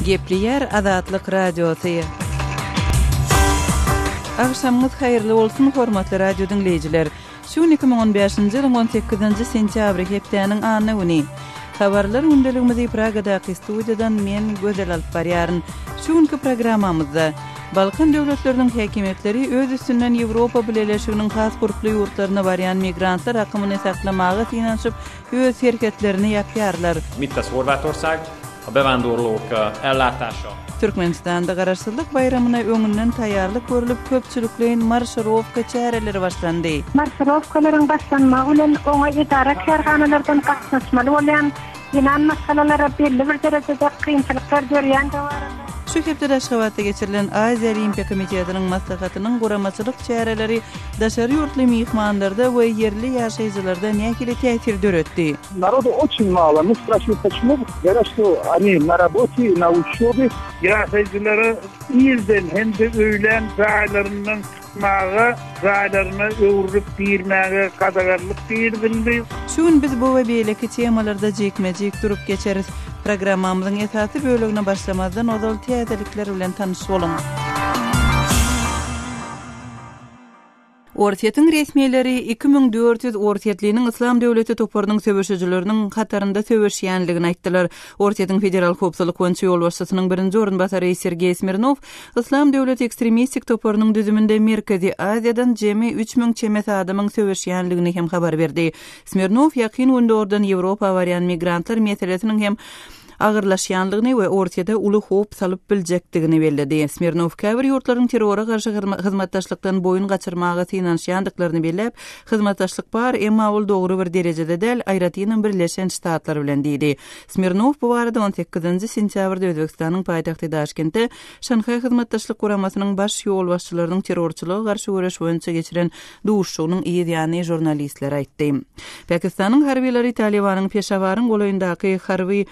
Gepleýär Azatlyk Radiosy. Agşamyňyz haýyrly bolsun, hormatly radio diňleýjiler! Şu gün 2015-nji ýylyň 18-nji sentýabry, hepdäniň anna güni. Habarlar gündeligimizi Pragadaky studiýadan men, Gözel alyp barýaryn. Şu günki programmamyzda, Balkan döwletleriniň häkimiýetleri öz üstünden Ýewropa Bileleşiginiň has gurply ýurtlaryna barýan migrantlar akymyny saklamaga synanyşyp, öz serhetlerini ýapýarlar. Mit tesz Horvátország? A bevándorlók ellátása. Türkmenistanda Garaşsyzlyk baýramyna öňünden taýýarlyk görlüp, köpçülikleýin marşirowka çäreleri başlandy. Marşirowkalaryň başlanmagy bilen oňa edara-kärhanalardan gatnaşmaly bolýan zenan maşgalalara belli bir derejede kynçylyklar dörýändigi barada. Şu hepdede Aşgabatda geçirilen Aziýa Olimpiýa komitetiniň maslahatynyň guramaçylyk çäreleri daşary ýurtly myhmanlarda we ýerli ýaşaýjylarda nähili täsir döretdi? Narodu oçin malo, my spraşiwali poçemu, govorýat şto oni na rabote, na uçobe. Ýaşaýjylara irden hem-de öýlän jaýlaryndan çykmaga, jaýlaryna öwrülip girmäge gadaganlyk girizildi. Şu gün biz bu we beýleki temalarda jikme-jik durup geçeris. Programmamyzyň esasy bölegine başlamazdan ozal täzelikler bilen tanyş boluň. Orsýetiň resmileri 2400 orsýetliniň Yslam döwleti toparynyň söweşijileriniň hatarynda söweşýändigini aýtdylar. Orsýetiň Federal howpsuzlyk boýunça ýolbaşçysynyň birinji orunbasary Sergeý Smirnow Yslam döwleti ekstremistik toparynyň düzüminde Merkezi Aziýadan jemi 3000 çemesi adamyň söweşýändigini hem habar berdi. Smirnow Ýakyn Gündogardan Ýewropa barýan migrantlar meselesiniň hem agyrlaşýandygyny we Orsýete uly howp salyp biljekdigini belledi. Smirnow käbir ýurtlaryň terrora garşy hyzmatdaşlykdan boýun gaçyrmaga synanyşýandyklaryny belläp, Hyzmatdaşlyk bar, emma ol dogry bir derejede däl, aýratynam Birleşen Ştatlar bilen diýdi. Smirnow bu barada on sekizinji sentýabrda Özbegistanyň paýtagty Daşkentde Şanhaý Hyzmatdaşlyk Guramasynyň baş ýolbaşçylarynyň terrorçylyga garşy göreş boýunça geçiren duşuşygynyň yz ýany žurnalistlere aýtdy. Pakistanyň harbylary Talybanyň Peşawaryň golaýyndaky harby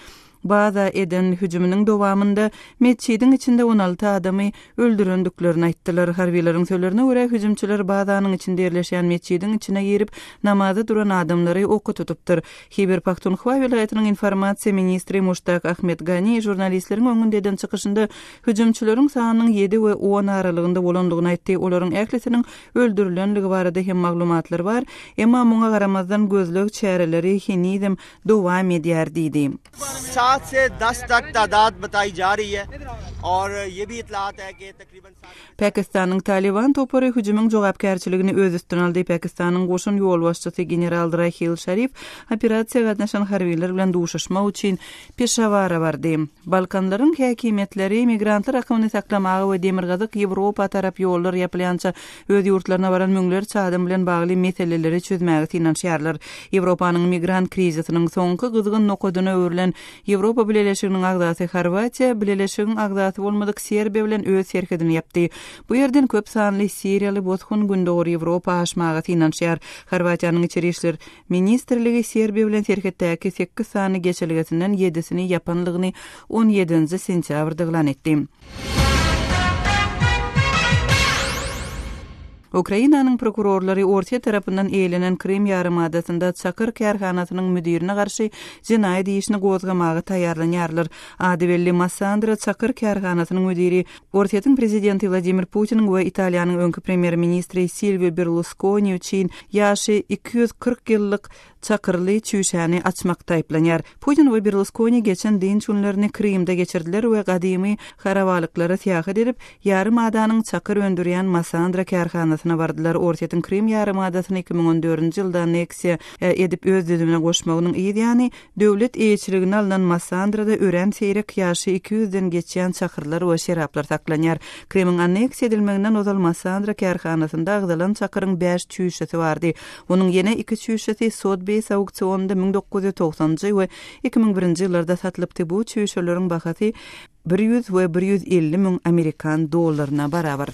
baza eden hüjüminiň dowamynda metjidiň içinde 16 adamy öldürendiklerini aýtdylar. Harbylaryň sözlerine görä, hüjümçiler bazanyň içinde ýerleşýän metjidiň içine girip, namaza duran adamlary oka tutupdyr. Hiber-Pahtunhwa welaýatynyň informasiýa ministri Muştak Ahmed Gani žurnalistleriň öňünde eden çykyşynda hüjümçileriň sanynyň ýedi we on aralygynda bolandygyny aýtdy, olaryň ählisiniň öldürilenligi barada hem maglumatlar bar, emma muňa garamazdan gözleg çäreleri henizem dowam edýär diýdi. Saat se das tak tadat batayi ja rahi hai aur ye bhi itlaat hai ki takriban Pakistanyň Talyban topary hüjümiň jogapkärçiligini öz üstüne aldy. Pakistanyň goşun ýolbaşçysy general Rahil Şarif operasiýa gatnaşan harbylar bilen duşuşmak üçin Peşawara bardy. Balkanlaryň häkimiýetleri migrantlar akymyny saklamaga we Demirgazyk Ýewropa tarap ýollar ýapylýança öz ýurtlaryna baran müňlerçe adam bilen bagly meseleleri çözmäge synanyşýarlar. Ýewropanyň migrant krizisiniň soňky gyzgyn nokadyna öwrülen Ýewropa Bileleşiginiň agzasy Horwatiýa Bileleşigiň agzasy bolmadyk Serbiýa bilen öz serhedini ýapdy. Bu ýerden köp sanly siriýaly bosgun Gündogar Ýewropa aşmaga synanyşýar. Horwatiýanyň Içeri işler ministrligi Serbiýa bilen serhetdäki sekiz sany geçelgesinden ýedisini ýapanlygyny on ýedinji sentýabrda yglan etdi. Ukrainanyň prokurorlary Orsýet tarapyndan eýelenen Krym ýarymadasynda çakyr kärhanasynyň müdirine garşy jenaýat işini gozgamaga taýýarlanýarlar. Ady belli Massandra çakyr kärhanasynyň müdiri Orsýetiň prezidenti Wladimir Putiniň we Italiýanyň öňki premýer-ministri Silwio Berluskoni üçin ýaşy 240 ýyllyk çakyrly çüýşäni açmakda aýyplanýar. Putin we Berluskoni geçen dynç günlerini Krymda geçirdiler we gadymy harabalyklara syýahat edip, ýarym adanyň çakyr öndürýän Massandra kärhanasyna bardylar. Orsýetiň Krym ýarymadasyny 2014-nji ýylda anneksiýa edip öz düzümine goşmagynyň yz ýany, Döwlet eýeçiligine alnan Massandrada örän seýrek ýaşy iki ýüzden geçýän çakyrlar we şeraplar saklanýar. Krymyň anneksiýa edilmeginden ozal Massandra kärhanasynda agzalan çakyryň bäş çüýşesi bardy. Onuň ýene iki çüýşesi Sotheby's auksionynda 1990-njy we 2001-nji ýyllarda satylypdy. Bu çüýşeleriň bahasy bir ýüz we bir 150 müň amerikan dollaryna barabar.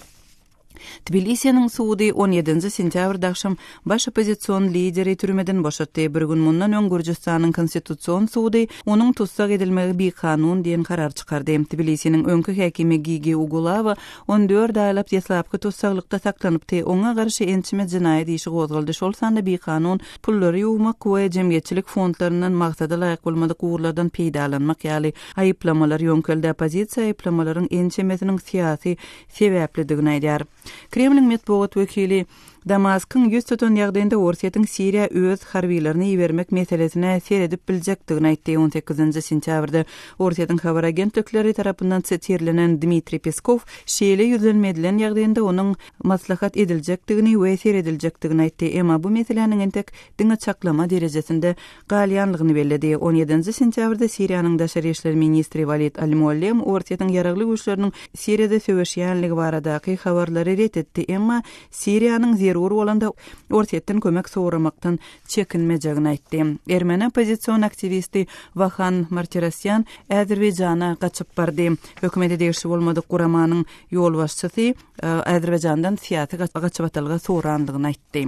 Tbilisiniň sudy on ýedinji sentýabrda agşam baş oppozision lideri türmeden boşatdy. Bir gün mundan öň Gürjüstanyň Konstitusion sudy onuň tussag edilmegi bikanun diýen karar çykardy. Tbilisiniň öňki häkimi Gigi Ugulawa 14 aýlap deslapky tussaglykda saklanypdy. Oňa garşy ençeme jenaýat işi gozgaldy, şol sanda bikanun pullary ýuwmak we jemgyýetçilik fondlaryndan maksada laýyk bolmadyk ugurlardan peýdalanmak ýaly aýyplamalar ýöňkeldi. Oppozisiýa aýyplamalaryň ençemesiniň syýasy sebäplidigini aýdýar. Kremliň metbugat wekili Damaskyň ýüz tutan ýagdaýynda Orsýetiň Siriýa öz harbylaryny ibermek meselesine seredip biljekdigini aýtdy. On sekizinji sentýabrda Orsýetiň habar agentlikleri tarapyndan sitirlenen Dmitriý Peskow şeýle ýüzlenme edilen ýagdaýynda onuň maslahat ediljekdigini we serediljekdigini aýtdy. Emma bu meseläniň entek diňe çaklama derejesinde galýanlygyny belledi. On ýedinji sentýabrda Siriýanyň daşary işler ministri Walid al-Muallem Orsýetiň ýaragly güýçleriniň Siriýada söweşýänligi baradaky habarlary ret etdi, emma Siriýanyň zerur bolanda Orsýetden kömek soramakdan çekinmejegini aýtdy. Ermeni oppozision aktiwisti Wahan Martirosýan Azerbaýjana gaçyp bardy. Hökümete degişli bolmadyk guramanyň ýolbaşçysy Azerbaýjandan syýasy gaçybatalga sorandygyny aýtdy.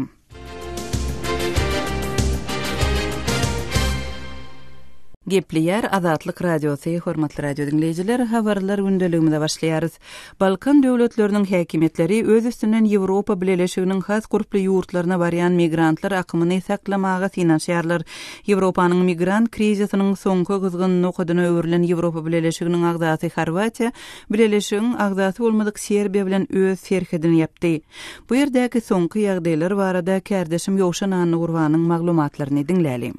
Gepleýär Azatlyk Radiosy, hormatly radio diňleýjiler, habarlar gündeligimize başlaýarys. Balkan döwletleriniň häkimiýetleri öz üstünden Ýewropa Bileleşiginiň has gurply ýurtlaryna barýan migrantlar akymyny saklamaga synanyşýarlar. Ýewropanyň migrant krizisiniň soňky gyzgyn nokadyna öwrülen Ýewropa Bileleşiginiň agzasy Horwatiýa Bileleşigiň agzasy bolmadyk Serbiýa bilen öz serhedini ýapdy. Bu ýerdäki soňky ýagdaýlar barada kärdeşim Ýowşan Annagurbanyň maglumatlaryny diňläliň.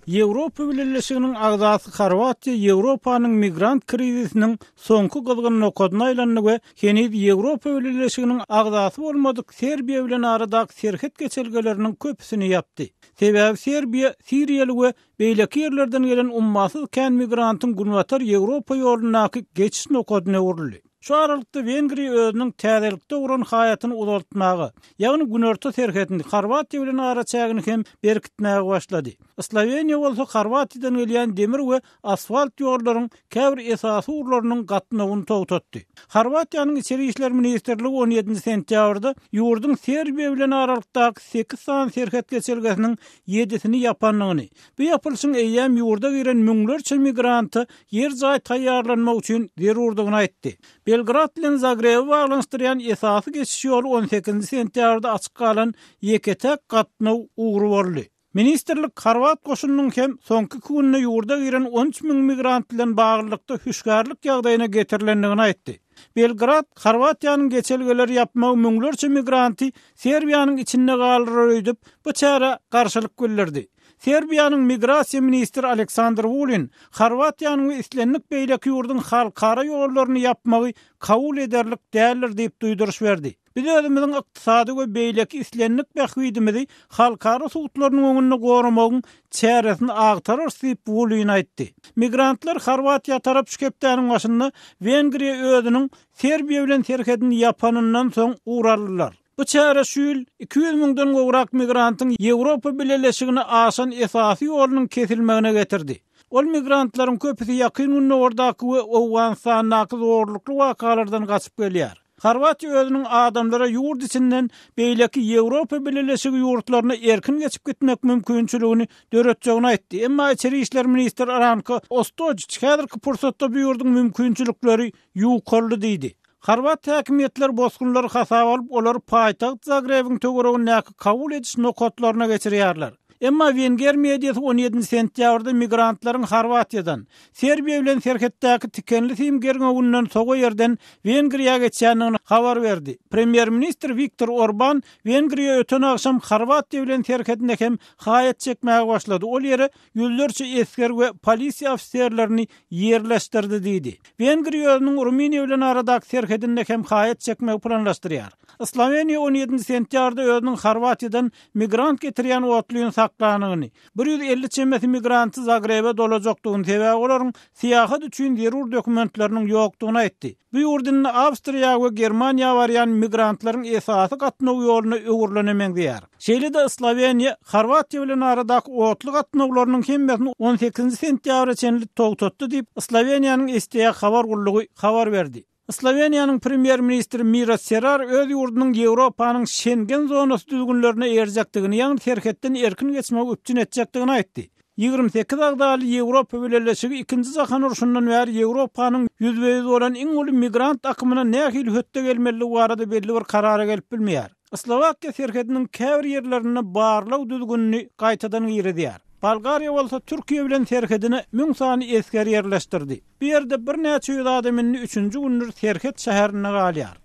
Ýewropa Bileleşiginiň agzasy Horwatiýa Ýewropanyň migrant krizisiniň soňky gyzgyn nokadyna aýlandy we heniz Ýewropa Bileleşiginiň agzasy bolmadyk Serbiýa bilen aradaky serhet geçelgeleriniň köpüsini ýapdy. Sebäbi Serbiýa siriýaly we beýleki ýerlerden gelen ummasyz kän migrantyň Günbatar Ýewropa ýolundaky geçiş nokadyna öwrüldi. Şu aralykda Wengriýa özüniň täzelikde guran haýatyny uzaltmaga, ýagny günorta serhedini, Horwatiýa bilen araçägini hem berkitmäge başlady. Sloweniýa bolsa Horwatiýadan gelýän demir we asfalt ýollaryň käbir esasy ugurlarynyň gatnawyny togtatdy. Horwatiýanyň Içeri işler ministrligi on ýedinji sentýabrda ýurduň Serbiýa bilen aralykdaky sekiz sany serhet geçelgesiniň ýedisini ýapandygyny, bu ýapylyşyň eýýäm ýurda giren müňlerçe migranta ýer-jaý taýýarlanmak üçin zerurdygyny aýtdy. Belgrad bilen Zagrebi baglanyşdyrýan esasy geçiş ýoly on sekizinji sentýabrda açyk galan ýeke-täk gatnaw ugry boldy. Ministrlik horwat goşunynyň hem soňky iki günde ýurda giren on üç müň migrant bilen baglylykda hüşgärlik ýagdaýyna getirilendigini aýtdy. Belgrad Horwatiýanyň geçelgeleri ýapmagy müňlerçe migranty Serbiýanyň içinde galdyrar öýdüp, bu çärä garşylyk bildirdi. Serbiýanyň migrasiýa ministri Aleksandr Wulin Horwatiýanyň we islendik beýleki ýurduň halkara ýollaryny ýapmagy kabul ederlik däldir diýip duýduryş berdi. Biz özümiziň ykdysady we beýleki islendik bähbidimizi halkara sudlarynyň öňünde goramagyň çäresini agtararys diýip Wulin aýtdy. Migrantlar Horwatiýa tarap şu hepdäniň başynda Wengriýa özüniň Serbiýa bilen serhedini ýapanyndan soň ugraldylar. Bu çäre şu ýyl 200 müňden gowrak migrantyň Ýewropa Bileleşigine aşan esasy ýolunyň kesilmegine getirdi. Ol migrantlaryň köpüsi Ýakyn Gündogardaky we Owganystandaky zorlukly wakalardan gaçyp gelýär. Horwatiýa özüniň adamlara ýurt içinden beýleki Ýewropa Bileleşigi ýurtlaryna erkin geçip gitmek mümkinçiligini döretjegini aýtdy. Emma içeri işler ministri Ranko Ostojiç häzirki pursatda bu ýurduň mümkinçilikleri ýukaldy diýdi. Horwat häkimiýetleri bosgunlary hasaba alyp, olary paýtagt Zagrebiň töweregindäki kabul ediş nokatlaryna geçirýärler. Emma wenger mediasy on ýedinji sentýabrda migrantlaryň Horwatiýadan, Serbiýa bilen serhetdäki tikenli sim gerňewinden sowa ýerden Wengriýa geçýändigini habar berdi. Premýer-ministr Wiktor Orban Wengriýa öten agşam Horwatiýa bilen serhedinde hem haýat çekmäge başlady, ol ýere ýüzlerçe esger we polisiýa ofiserlerini ýerleşdirdi diýdi. Wengriýa özüniň Rumyniýa bilen aradaky serhedinde hem haýat çekmegi planlaşdyrýar. Sloweniýa on ýedinji sentýabrda özüniň Horwatiýadan migrant getirýän otlyny saklanyny, 150 çemesi migranty Zagrebe dolajakdygyny, sebäbi olaryň syýahat üçin zerur dokumentleriniň ýokdugyny aýtdy. Bu ýurt indi Awstriýa we Germaniýa barýan migrantlaryň esasy gatnaw ýoluna öwrülene meňzeýär. Şeýle-de Sloweniýa Horwatiýa bilen aradaky otly gatnawlarynyň hemmesini on sekizinji sentýabra çenli togtatdy diýip, Sloweniýanyň STA habar gullugy habar berdi. Sloweniýanyň premýer-ministri Miro Serar öz ýurdunyň Ýewropanyň Şengen zonasy düzgünlerine eýerjekdigini, ýagny serhetden erkin geçmegi üpjün etjekdigini aýtdy. 28 agzaly Ýewropa Bileleşigi Ikinji jahan urşundan bäri Ýewropanyň ýüzbe-ýüz bolan iň uly migrant akymyna nähili hötde gelmelidigi barada belli bir karara gelip bilmeýär. Slowakiýa serhediniň käbir ýerlerinde barlag düzgünini gaýtadan girizýär. Bolgariýa bolsa Türkiýe bilen serhedine müň sany esger ýerleşdirdi. Bu ýerde birnäçe ýüz adam indi üçünji gündür serhet şäherinde galýar.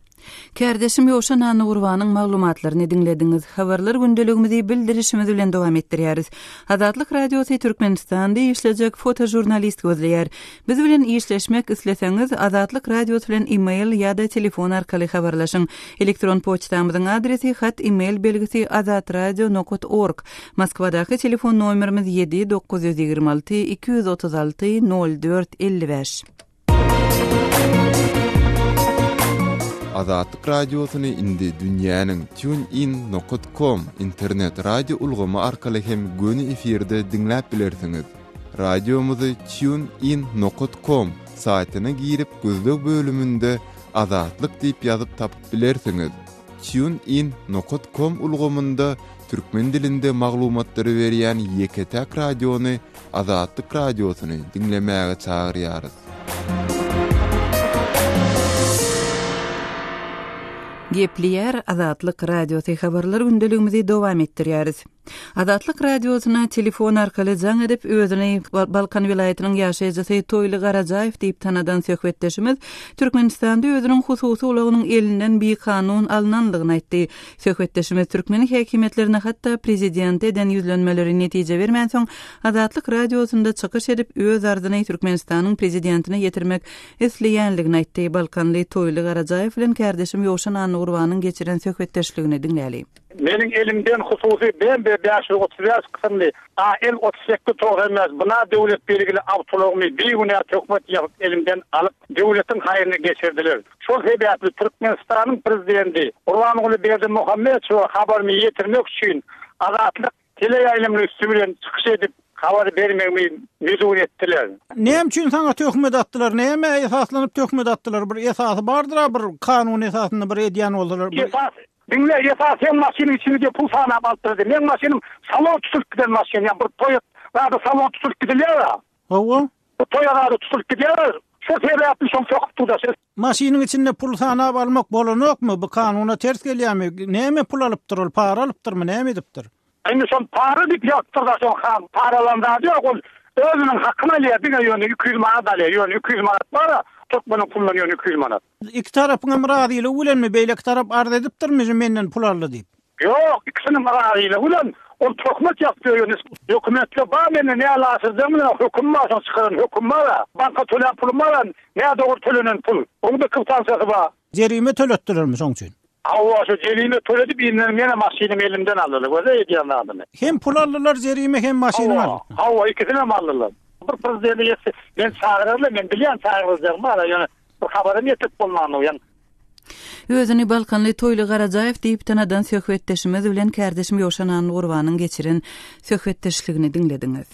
Kärdeşim Ýowşan Annagurbanyň maglumatlaryny diňlediňiz. Habarlar gündeligimizi bildirişimiz bilen dowam etdirýäris. Azatlyk Radiosy Türkmenistanda işlejek fotožurnalist gözleýär. Biz bilen işleşmek isleseňiz, Azatlyk Radiosy bilen e-mail ýa-da telefon arkaly habarlaşyň. Elektron poçtamyzyň adresi, hat e-mail belgisi azatradio nokat org. Moskwadaky telefon nomerimiz ýedi 926 236 04 55. Azatlyk Radiosyny indi dünýäniň TuneIn nokat com internet radio ulgamy arkaly hem göni efirde diňläp bilersiňiz. Radiomyzy TuneIn nokat com saýtyna girip gözleg bölüminde Azatlyk diýip ýazyp tapyp bilersiňiz. TuneIn nokat com ulgamynda türkmen dilinde maglumatlary berýän ýeke-täk radiony Azatlyk Radiosyny diňlemäge çagyrýarys. Gepleýär Azatlyk Radiosy habarlar gündeligimizi dowam etdirýäris. Azatlyk Radiosyna telefon arkaly jaň edip, özüni Balkan welaýatynyň ýaşaýjysy Toýly Garajaýew diýip tanadan söhbetdeşimiz Türkmenistanda özüniň hususy ulagynyň elinden bikanun alnanlygyny aýtdy. Söhbetdeşimiz türkmen häkimiýetlerine hatda prezidente eden ýüzlenmeleri netije bermänsoň, Azatlyk Radiosynda çykyş edip, öz arzyny Türkmenistanyň prezidentine ýetirmek isleýänligini aýtdy. Balkanly Toýly Garajaýew bilen kärdeşim Ýowşan Annagurbanyň geçiren söhbetdeşligini diňläli. Meniň elimden hususy BMW 535 kysymly AL 38 95 bina döwlet belgili awtoulagymy bigünä töhmet ýapyp elimden alyp, döwletiň haýryna geçirdiler. Şol sebäpli Türkmenistanyň Prezidenti Gurbanguly Berdimuhamedowa habarymy ýetirmek üçin Azatlyk teleýaýlymynyň üsti bilen çykyş edip, habar bermegimi mejbur etdiler. Näme üçin saňa töhmet atdylar? Nämä esaslanyp töhmet atdylar? Bir esasy bardyr-a, bir kanun esasynda bir edýän bolsalar. Esas, diňle, esas seň maşynyň içinde pul sanap alypdyr. Meň maşynym salon tutulyp giden maşyn, ýa bir toý zady salon tutulyp gidilýär-a. Hawa. Bu toýa zady tutulyp gidýär. Şo sebäpli şoň sokup dur-da. Maşynyň içinde pul sanap almak bolanokmy? Bu kanuna ters gelýärmi? Näme pul alypdyr ol? Para alypdyrmy? Näme edipdir? Indi şol para diýip ýazypdyr-da şoň han paralan zady ýok ol özüniň hakyny alýar diňe ýöne 200 manat alýar ýöne 200 manat bar-a türkmeniň pulundan ýöne 200 manat. Iki tarapyňam razylygy bilenmi? Beýleki tarap arz edipdirmi şu menden pul aldy diýip? Ýok ikisiniň razylygy bilen ol töhmet ýapdy ýöne dokumentler bar mende näle aşyrjagymy bilemok höküm bar şoň çykaran höküm bar-a banka tölän pulum bar-a nädogry tölenen pul oň-da kwitansiýasy bar. Jerime töletdilermi şoň üçin? Hawa şo jerime töledip indi ýene maşynymy elimden aldylar göze edýän zadyny. Hem pul aldylar jerime hem maşynyňy aldylar. Hawa hawa ikisinem aldylar. Bir prezidenti ýetse men çagyrarlar men bilýän çagyryljagymy bar ýöne bir habaram ýetirip bolmandyr ýa. Özüni Balkanly Toýly Garajaýew diýip tanadan söhbetdeşimiz bilen kärdeşim Ýowşan Annagurbanyň geçiren söhbetdeşligini diňlediňiz.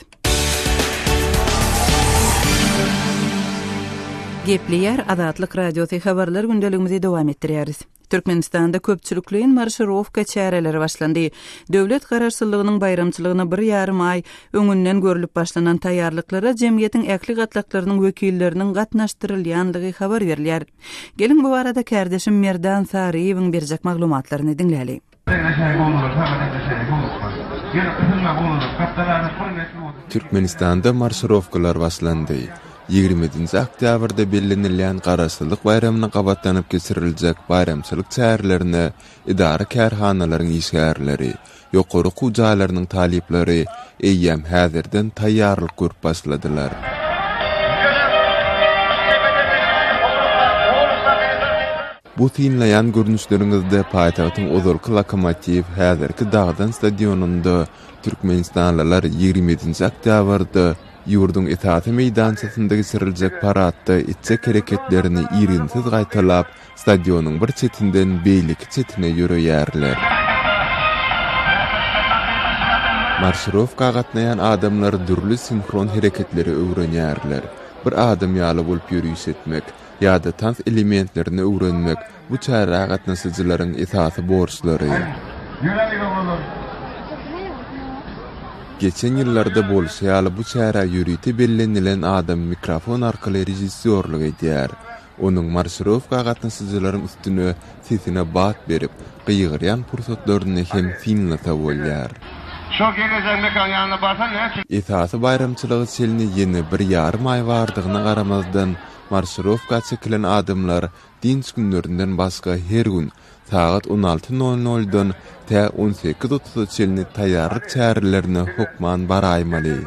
Gepleýär Azatlyk Radiosy habarlar gündeligimizi dowam etdirýäris. Türkmenistanda köpçülikleýin marşirowka çäreleri başlandy. Döwlet Garaşsyzlygynyň baýramçylygyna bir ýarym aý öňünden görlüp başlanan taýýarlyklara jemgyýetiň ähli gatlaklarynyň wekilleriniň gatnaşdyrylýandygy habar berilýär. Geliň bu barada kärdeşim Merdan Saryýewiň berjek maglumatlaryny diňläli. Türkmenistanda marşirowkalar başlandy. 27-nji oktýabrda bellenilýän Garaşsyzlyk baýramyna gabatlanyp geçiriljek baýramçylyk çärelerine edara-kärhanalaryň işgärleri, ýokary okuw jaýlarynyň talyplary eýýäm häzirden taýýarlyk görüp başladylar. Bu synlaýan görnüşleriňizde paýtagtyň ozalky Lokomotiw, häzirki Dagdan stadionynda türkmenistanlylar 27-nji oktýabrda ýurduň esasy meýdançasynda geçiriljek paradda etjek hereketlerini irginsiz gaýtalap, stadionyň bir çetinden beýleki çetine ýöreýärler. Marşirowka gatnaýan adamlar dürli sinhron hereketleri öwrenýärler. Bir adam ýaly bolup ýöriş etmek. ýa-da tans elementlerini öwrenmek bu çärä gatnaşyjylaryň esasy borçlary. Geçen ýyllarda bolşy ýaly bu çärä ýörite bellenilen adam mikrofon arkaly režissýorlyk edýär. Onuň marşirowka gatnaşyjylaryň üstüne sesine bat berip, gygyrýan pursatlaryny hem synlasa bolýar. Şo gelnejeň Mekanyň ýanyna barsaň näme üçin? Esasy baýramçylyga çenli ýene bir ýarym aý bardygyna garamazdan, marşirowka çekilen adamlar dynç günlerinden başga her gün sagat 16 nol noldan tä 18 otuza çenli taýýarlyk çärelerine hökman baraýmaly.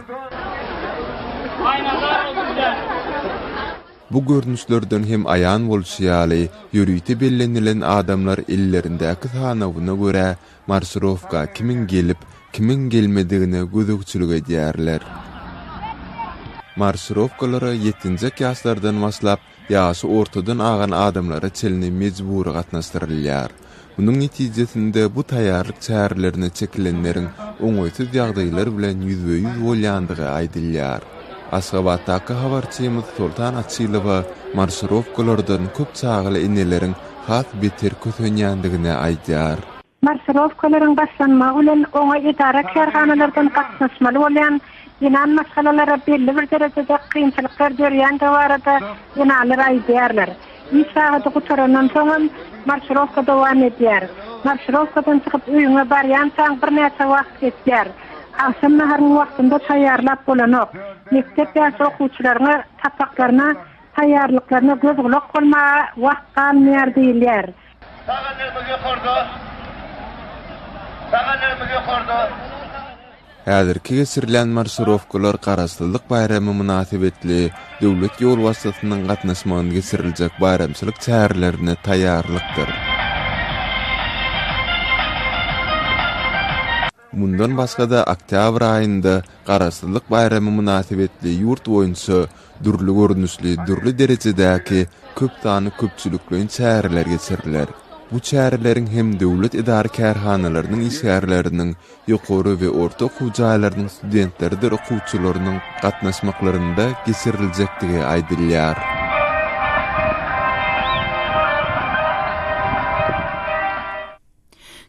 Bu görnüşlerden hem aýan bolşy ýaly, ýörite bellenilen adamlar ellerindäki sanawyna görä marşirowka kimiň gelip, kimiň gelmedigine gözegçilik edýärler. Marşirowkalara ýetginjek ýaşlardan başlap, ýaşy ortadan agan adamlara çenli mejbury gatnaşdyrylýar. Munuň netijesinde bu taýýarlyk çärelerine çekilenleriň oňaýsyz ýagdaýlar bilen ýüzbe-ýüz bolýandygy aýdylýar. Aşgabatdaky habarçymyz Soltan Açylowa marşirowkalardan köp çagaly eneleriň has beter kösenýändigini aýdýar. Marşirowkalaryň başlanmagy bilen oňa edara-kärhanalardan gatnaşmaly bolýan zenan maşgalalara belli bir derejede kynçylyklar dörýändigi barada zenanlar aýdýarlar. Iş sagady gutarandan soňam marşirowka dowam edýär. Marşirowkadan çykyp öýüňe barýançaň birnäçe wagt geçýär. Agşam naharyny wagtynda taýýarlap bolanok. Mekdep ýaşly okuwçylaryňa sapaklaryna taýýarlyklaryna göz-gulak bolmaga wagt galmaýar diýilýär. Sag ellerimiz ýokarda. Sag ellerimiz ýokarda. Häzirki geçirilýän marşirowkalar Garaşsyzlyk baýramy mynasybetli döwlet ýolbaşçysynyň gatnaşmagynda geçiriljek baýramçylyk çärelerine taýýarlykdyr. Mundan başga-da, oktýabr aýynda Garaşsyzlyk baýramy mynasybetli ýurt boýunça dürli görnüşli, dürli derejedäki köp sanly köpçülikleýin çäreler geçiriler. Bu çäreleriň hem döwlet edara-kärhanalarynyň işgärleriniň, ýokary we orta okuw jaýlarynyň studentleridir okuwçylarynyň gatnaşmaklarynda geçiriljekdigi aýdylýar.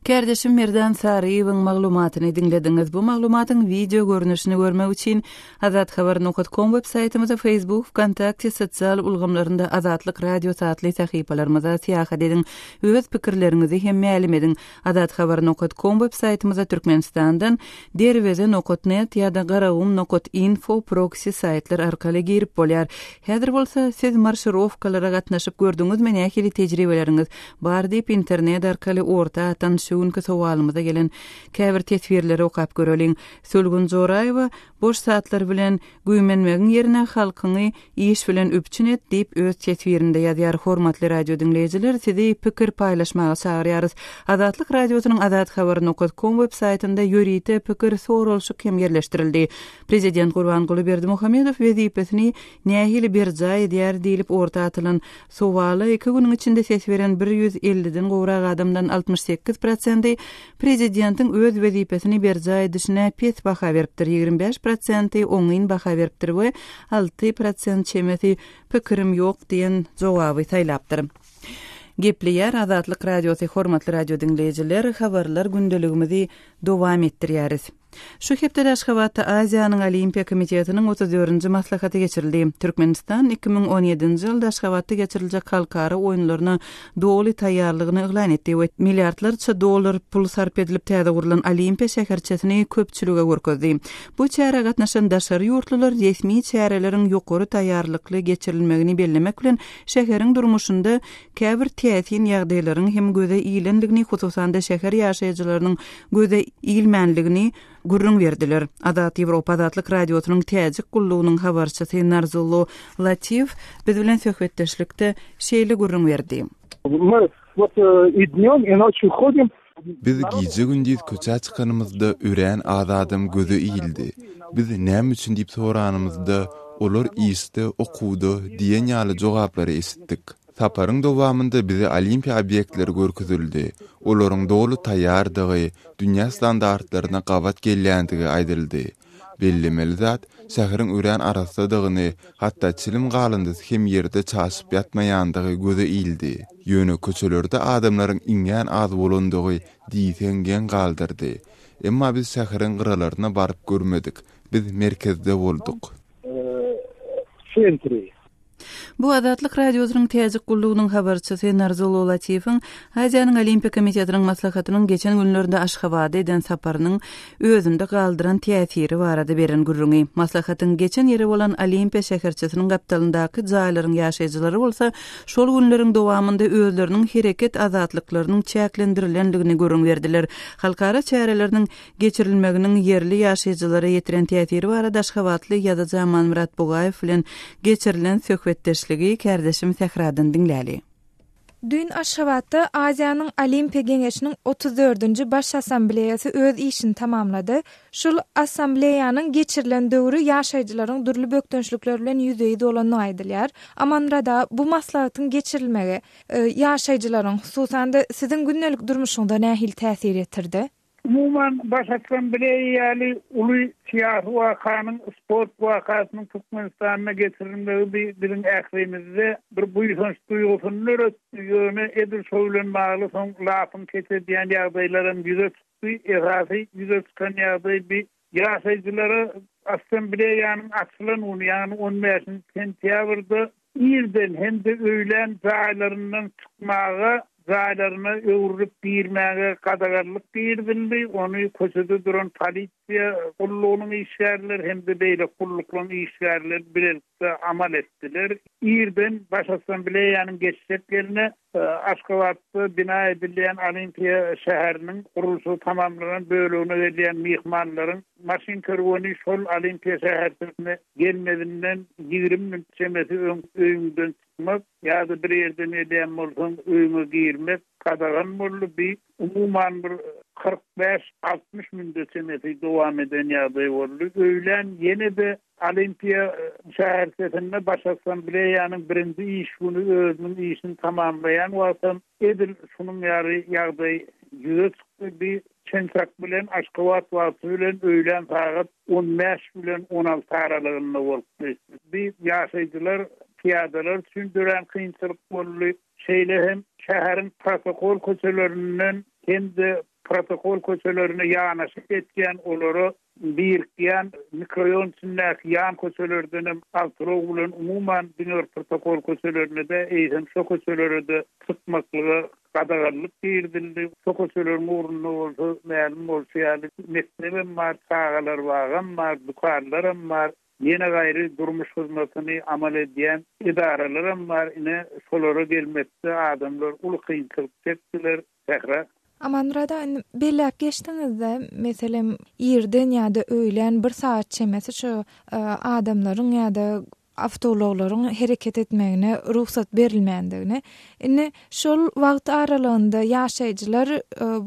Kärdeşim Merdan Saryýewiň maglumatyny diňlediňiz. Bu maglumatyň wideo görnüşini görmek üçin Azathabar nokat kom web saýtymyza, Facebook, Wkontakte sosial ulgamlarynda Azatlyk Radiosy atly sahypalarymyza syýahat ediň. Öz pikirleriňizi hem mälim ediň. Azathabar nokat kom web saýtymyza Türkmenistandan Derweze nokat net ýa-da Garagum nokat info proksi saýtlar arkaly girip bolýar. Häzir bolsa siz marşirowkalara gatnaşyp gördüňizmi nähili tejribeleriňiz bar diýip internet arkaly orta atan şu günki sowalymyza gelen käbir teswirleri okap göreliň. Sülgün Joraýewa boş zatlar bilen güýmenmegiň ýerine halkyňy iş bilen üpjün et diýip öz teswirinde ýazýar. Hormatly radio diňleýjiler sizi pikir paýlaşmaga çagyrýarys. Azatlyk Radiosynyň Azathabar nokat kom web saýtynda ýörite pikir soralyşyk hem ýerleşdirildi. Prezident Gurbanguly Berdimuhamedow wezipesini nähili berjaý edýär diýlip orta atylan sowala iki günüň içinde ses beren bir 150-den gowrak adamdan 68 prosenti prezidentiň öz wezipesini berjaý edişine pes baha beripdir, 25 prosenti oňyn baha beripdir we 6 prosent çemesi pikirim ýok diýen jogaby saýlapdyr. Gepleýär Azatlyk Radiosy Hormatly radio diňleýjiler, habarlar gündeligimizi dowam etdirýäris. Şu hepdede Aşgabatda Aziýanyň Olimpiýa komitetiniň otuz dördünji maslahaty geçirildi. Türkmenistan 2017-nji ýylda Aşgabatda geçiriljek halkara oýunlaryna doly taýýarlygyny yglan etdi we milliardlarça dollar pul sarp edilip täze gurlan Olimpiýa şäherçesini köpçülige görkezdi. Bu çärä gatnaşan daşary ýurtlular resmi çäreleriň ýokary taýýarlykly geçirilmegini bellemek bilen, şäheriň durmuşynda käbir täsin ýagdaýlaryň hem göze ilendigini, hususan-da şäher ýaşaýjylarynyň göze ilmänligini gürrüň berdiler. Azat Ýewropa Azatlyk Radiosynyň Täjik gullugynyň habarçysy Narzullo Latiw biz bilen söhbetdeşlikde şeýle gürrüň berdi. My wot i dnýom, i noçýu hodim. Biz gije-gündiz köçä çykanymyzda örän az adam göze ildi. Biz näme üçin diýip soranymyzda, olar işde, okuwda diýen ýaly jogaplary eşitdik. Saparyň dowamynda bize olimpiýa obýektleri görkezildi. Olaryň doly taýýardygy, dünýä standartlaryna gabat gelýändigi aýdyldy. Bellemeli zat, şäheriň örän arassadygyny, hatda çilim galyndysy hem ýerde çaşyp ýatmaýandygy göze ildi. Ýöne köçelerde adamlaryň iňňän az bolandygy diýseň geň galdyrdy. Emma biz şäheriň gyralaryna baryp görmedik, biz merkezde bolduk. Sentry. Bu Azatlyk Radiosynyň Täjik gullugynyň habarçysy Narzulo Latifiň Aziýanyň Olimpiýa komitetiniň maslahatynyň geçen günlerde Aşgabada eden saparynyň özünde galdyran täsiri barada beren gürrüňi. Maslahatyň geçen ýeri bolan Olimpiýa şäherçesiniň gapdalyndaky jaýlaryň ýaşaýjylary bolsa şol günleriň dowamynda özleriniň hereket azatlyklarynyň çäklendirilendigini gürrüň berdiler. Halkara çäreleriniň geçirilmeginiň ýerli ýaşaýjylara ýetiren täsiri barada aşgabatly ýazyjy Amanmyrat Bugaýew bilen geçirilen söhbetdeşligi kärdeşim Sähradan diňläli. Düýn Aşgabatda Aziýanyň Olimpiýa Geňeşiniň otuz dördünji Baş Assambleýasy öz işini tamamlady. Şul Assambleýanyň geçirilen döwri ýaşaýjylaryň dürli bökdençlikler bilen ýüzbe-ýüz bolandygy aýdylýar. Amanmyrat aga, bu maslahatyň geçirilmegi, ýaşaýjylaryň, hususan-da, siziň gündelik durmuşyňyza nähili täsir ýetirdi? Umuman, Baş Assambleýa ýaly uly syýasy wakanyň, sport wakasynyň Türkmenistanda geçirilmegi bi biziň ählimizde bir buýsanç duýgusyny döretdi. Ýöne edil şo bilen bagly soň lapyň keç edýän ýagdaýlaram ýüze çykdy. Esasy ýüze çykan ýagdaý bi ýaşaýjylara Assambleýanyň açylan güni, ýagny on bäşinji sentýabrda irden hem-de öýlän jaýlaryndan çykmaga, jaýlaryna öwrülip girmäge gadaganlyk girizildi. Ony köçede duran polisiýa gullugynyň işgärleri hem-de beýleki gulluklaryň işgärleri bilelikde amal etdiler. Irden Baş Assambleýanyň geçjek ýerine Aşgabatda bina edilýän Olimpiýa şäheriniň gurluşygy tamamlanan bölegine gelýän myhmanlaryň maşyn kerweni şol Olimpiýa şäherçesine gelmezinden 20 minut çemesi öň öýüňden çykmak ýa-da bir ýerden gelýän bolsaň öýüňe girmek gadagan boldy. Bi umuman bir 45, 60 münde çemesi dowam eden ýagdaý boldy. Öýlän ýene-de Olimpiýa şäherçesinde Baş Assambleýanyň birinji iş güni özüniň işini tamamlaýan wagtam edil şunuň ýaly ýagdaý ýüze çykdy. Bi çen-çak bilen Aşgabat wagty bilen öýlän sagat on bäş bilen on alty aralygynda bolup geçdi. Bi ýaşaýjylar, pyýadalar üçin dörän kynçylyk boldy. Şeýle hem şäheriň protokol köçelerinden hem-de protokol köçelerine ýanaşyk geçýän olara birikýän mikroraýon içindäki ýan köçelerden hem awtoulag bilen umuman diňe bir protokol köçelerine däl, eýsem şo köçelere-de çykmaklyga gadaganlyk girizildi. Şo köçeleriň ugrunda bolsa mälim bolşy ýaly mekdebem bar, çagalar bagam bar, dükanlaram bar, ýene gaýry durmuş hyzmatyny amal edýän edaralaram bar. Ine, şolara gelmekde adamlar uly kynçylyk çekdiler. Sähra. Amanmyrat aga, indi belläp geçdiňiz-de, meselem, irden ýa-da öýlän bir sagat çemesi şu adamlaryň ýa-da awtoulaglaryň hereket etmegine rugsat berilmändigini. Indi şol wagt aralygynda ýaşaýjylar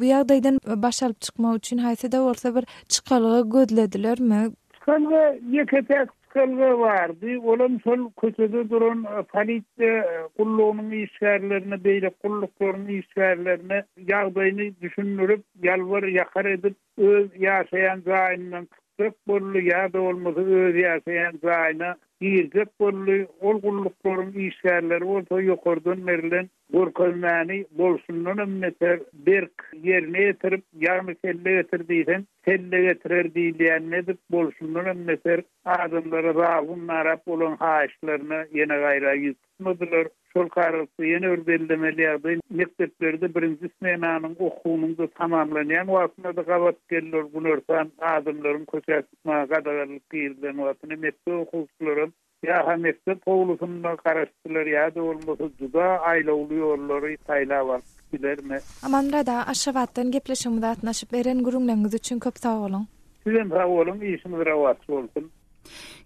bu ýagdaýdan baş alyp çykmak üçin haýsy-da bolsa bir çykalga gözledilermi? Çykalga ýeke-täk çykalga bardy, olam şol köçede duran polisiýa gullugynyň işgärlerine, beýleki gulluklaryň işgärlerine ýagdaýyny düşündirip, ýalbar-ýakar edip, öz ýaşaýan jaýyndan çykjak boldy ýa-da bolmasa öz ýaşaýan jaýyna girjek boldy. Ol gulluklaryň işgärleri bolsa ýokardan berlen görkezmäni bolşundanam beter berk ýerine ýetirip, ýagny kelle getir diýseň, kelle getirer diýilýänini edip, bolşundanam beter adamlara zabun darap olaň haýyşlaryna ýene gaýra ýüz tutmadylar. Şol aralykda ýene bir bellemeli ýagdaý, mekdeplerde birinji smenanyň okuwynyň-da tamamlanýan wagtyna-da gabat geldi ol günortan adamlaryň köçä çykmaga gadaganlyk girizilen wagtyna mekdep okuwçylaram Ýa-ha mekdep howlusynda garaşdylar ýa-da bolmasa juda aýlawly ýollary saýlap alyp gitdilermi? Amanmyrat aga, Aşgabatdan gepleşigimize gatnaşyp beren gürrüňleriňiz üçin köp sag boluň. Sizem sag boluň, işiňiz rowaç bolsun.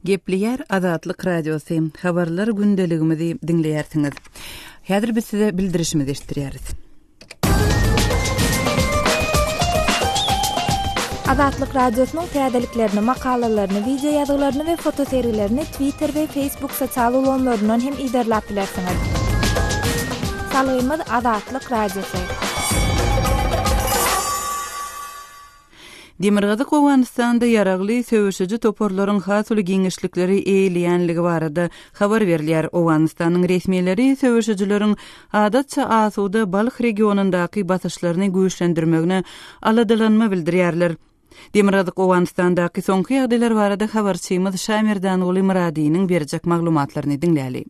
Gepleýär Azatlyk Radiosy, Habarlar gündeligimizi diňleýärsiňiz. Häzir biz size bildirişimizi eşitdirýäris. Azatlyk Radiosynyň täzeliklerini, makalalaryny, wideo ýazgylaryny we fotosergilerini Twitter we Facebook sosial ulgamlaryndan hem yzarlap bilersiňiz. Salgymyz Azatlyk Radiosy. Demirgazyk Owganystanda ýaragly söweşiji toparlaryň has uly giňişlikleri eýeleýänligi barada habar berilýär. Owganystanyň resmileri söweşijileriň adatça asuda Balh regionyndaky basyşlaryny güýçlendirmegine aladalanma bildirýärler. Demirgazyk Owganystandaky soňky ýagdaýlar barada habarçymyz Şamerdanguly Myradynyň berjek maglumatlaryny diňläli.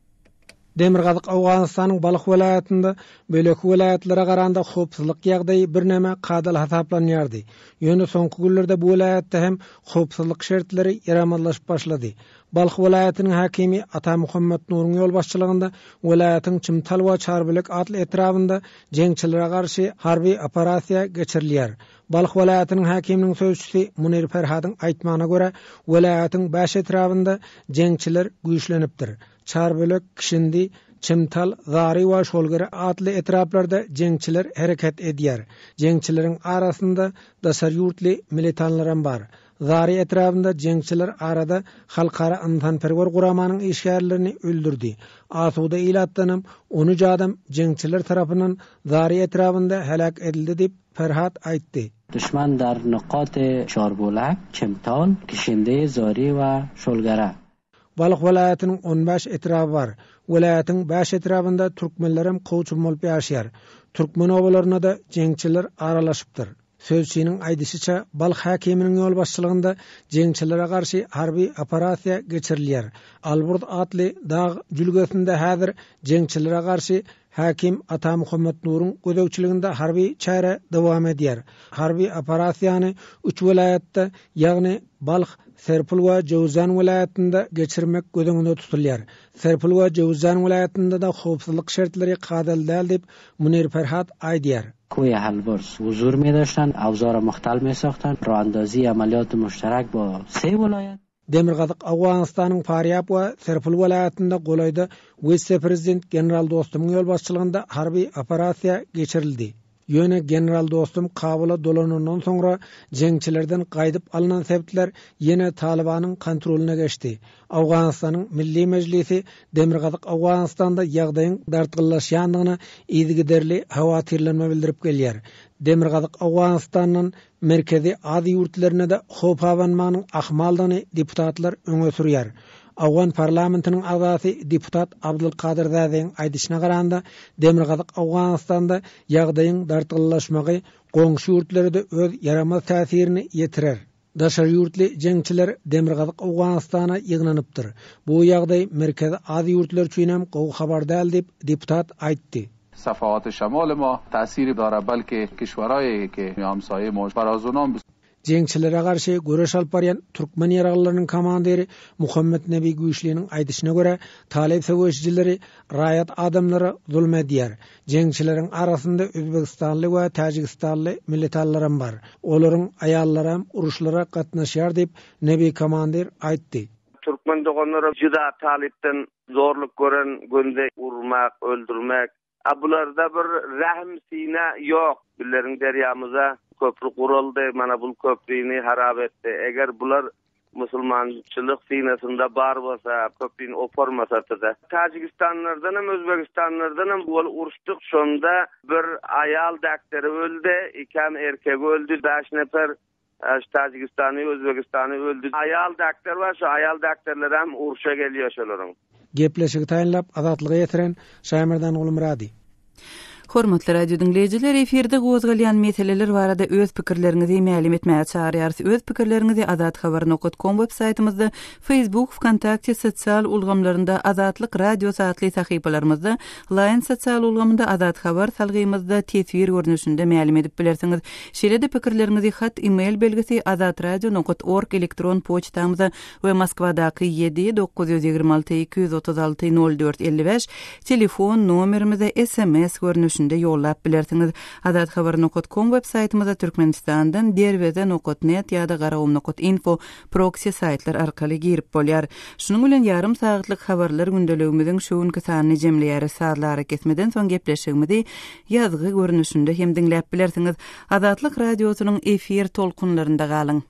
Demirgazyk Owganystanyň Balh welaýatynda beýleki welaýatlara garanda howpsuzlyk ýagdaýy birneme kadaly hasaplanýardy. Ýöne soňky günlerde bu welaýatda hem howpsuzlyk şertleri ýaramazlaşyp başlady. Balh welaýatynyň häkimi Ata Muhammet Nuruň ýolbaşçylygynda welaýatyň Çimtal we Çarbulek atly etrabynda jeňçilere garşy harby operasiýa geçirilýär. Balh welaýatynyň häkiminiň sözçüsi Munir Ferhadyň aýtmagyna görä, welaýatyň bäş etrabynda jeňçiler güýçlenipdir. Çarbölek, Kişindi, Çimtal, Zary we Şolgere atly etraplarda jeňçiler hereket edýär. Jeňçileriň arasynda daşary ýurtly militanlaram bar. Zary etrabynda jeňçiler arada halkara ynsanperwer guramanyň işgärlerini öldürdi. Asuda ilatdanam on üç adam jeňçiler tarapyndan Zary etrabynda heläk edildi diýip, Ferhat aýtdy. Duşman dar nokat Çarbolak, Çimtal, Kişindi, Zary we Şolgere. Balh welaýatynyň on bäş etraby bar. Welaýatyň bäş etrabynda türkmenlerem kowçum bolup ýaşaýar. Türkmen obalaryna-da jeňçiler aralaşypdyr. Sözçiniň aýdyşyça, Balh häkiminiň ýolbaşçylygynda jeňçilere garşy harby operasiýa geçirilýär. Alburz atly dag jülgesinde häzir jeňçilere garşy Häkim Atamuhammet Nuruň gözegçiliginde harby çäre dowam edýär. Harby operasiýany üç welaýatda, ýagny Balh, Serpul we Jöwüzjan welaýatynda geçirmek göz öňünde tutulýar. Serpul we Jöwüzjan welaýatynda-da howpsuzlyk şertleri kadaly däl diýip, Munir Ferhat aýdýar. Kuye Alborz huzur medoştan, awza ra muhtal mesahtan, roandazi amaliyat muştarak bo se welayat. Demirgazyk Owganystanyň Farýab we Serpul welaýatynda golaýda wise-prezident general Dostumyň ýolbaşçylygynda harby operasiýa geçirildi. Ýöne general Dostum Kabula dolanandan soňra jeňçilerden gaýdyp alnan sebitler ýene Talybanyň kontrolyna geçdi. Owganystanyň Milli Mejlisi Demirgazyk Owganystanda ýagdaýyň dartgynlaşýandygyna yzygiderli howatyrlanma bildirip gelýär. Demirgazyk Owganystandan Merkezi Aziýa ýurtlaryna-da howp abanmagynyň ahmaldygyny deputatlar öňe sürýär. Owgan parlamentiniň agzasy deputat Abdulkadyr Zäzeýiň aýdyşyna garanda, Demirgazyk Owganystanda ýagdaýyň dartgynlylaşmagy goňşy ýurtlara-da öz ýaramaz täsirini ýetirer. Daşary ýurtly jeňçiler Demirgazyk Owganystana ýygnanypdyr. Bu ýagdaý Merkezi Aziýa ýurtlary üçinem gowy habar däl diýip, deputat aýtdy. صفحات شمال ما تاثیر داره بلکه کشورهایی که همسایه ما برازونان Jeňçilere garşy göreş alyp barýan türkmen ýaraglylarynyň komandiri Muhammet Nebi Güýçliniň aýdyşyna görä, talyp söweşijileri raýat adamlara zulum edýär. Jeňçileriň arasynda özbegistanly we täjigistanly militanlaram bar. Olaryň aýallaram uruşlara gatnaşýar diýip, Nebi komandir aýtdy. Türkmen doganlara juda talypdan Zorluk gören günde urmak, öldürmek. A bularda bir rähm syna ýok. Bizleriň derýamyza köpri guruldy, mana bul köprini harap etdi. Eger bular musulmançylyk synasynda bar bolsa, köprini oparmasatyda. Täjigistanlardanam, Özbegistanlardanam bol uruşdyk, şonda bir aýal däkderi öldi, ikäm erkegi öldi, bäş nefer Şu Täjigistany, Özbegistany öldi. Aýal däkter bar, şu aýal däkterlerem urşa gelýär şolaryň. Gepleşigi taýynlap, Azatlyga ýetiren Şaýmerdan Gulmyrady. Hormatly radio diňleýjiler, efirde gozgalýan meseleler barada öz pikirleriňizi mälim etmäge çagyrýarys. Öz pikirleriňizi azathabar nokat kom web saýtymyzda, Facebook, Wkontakte sosial ulgamlarynda Azatlyk Radiosy atly sahypalarymyzda, Line sosial ulgamynda Azat Habar salgymyzda teswir görnüşinde mälim edip bilersiňiz. Şeýle-de pikirleriňizi hat e-mail belgisi azatradio nokat org elektron poçtamyza we Moskwadaky ýedi 926 236 04 55 telefon nomerimize sms görnüşinde ýollap bilersiňiz. Azathabar nokat kom web saýtymyza Türkmenistandan Derweze nokat net ýa-da Garagum nokat info proksi saýtlar arkaly girip bolýar. Şunuň bilen ýarym sagatlyk habarlar gündeligimiziň şu günki sanyny jemleýäris. Sazly arakesmeden soň gepleşigimizi ýazgy görnüşinde hem diňläp bilersiňiz. Azatlyk Radiosynyň efir tolkunlarynda galyň!